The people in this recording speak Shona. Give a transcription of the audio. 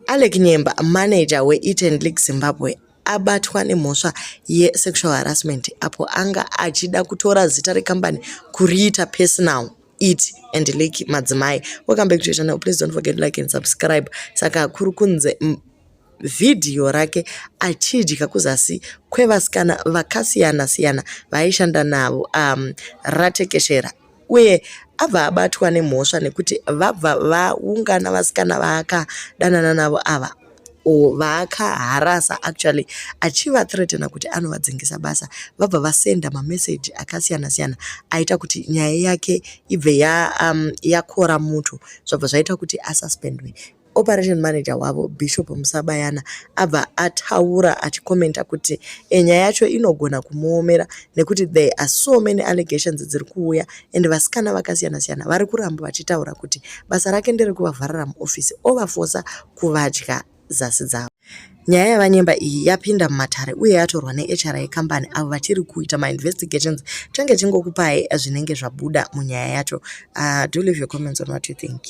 Alec Nyemba, manager weEat and Lick Zimbabwe, abatwa nemhosva yesexual harassment apo anga achida kutora zita rekambani kuriita personal. Eat and Lick madzimai. Welcome back to your channel. Please don't forget to like and subscribe. Saka kuri kunze vhidhiyo rake achidya kuzasi kwevasikana vakasiyana siyana vaaishanda navo ratekeshera uye abva abatwa nemhosva nekuti vabva vaungana vasikana vaakadanana navo ava or vaakaharasa actually achivathreatena kuti anovadzingisa basa. Vabva vasenda mameseji akasiyana siyana aita kuti nyaya yake ibve yakora muto, zvabva zvaita kuti asuspendwe. Operation manager wavo, Bishop Musabayana, abva ataura achikomenta kuti nyaya yacho inogona kumuomera nekuti there are so many allegations dziri kuuya and vasikana vakasiyana siyana vari kuramba vachitaura kuti basa rake nderekuvavharira muofisi ovafosa kuvadya zasi dzavo. Nyaya yaVaNyemba iyi yapinda mumatare uye yatorwa neHR yekambani avo vachiri kuita mainvestigations. Change chingokupai zvinenge zvabuda munyaya yacho. Do leave your comments on what you think.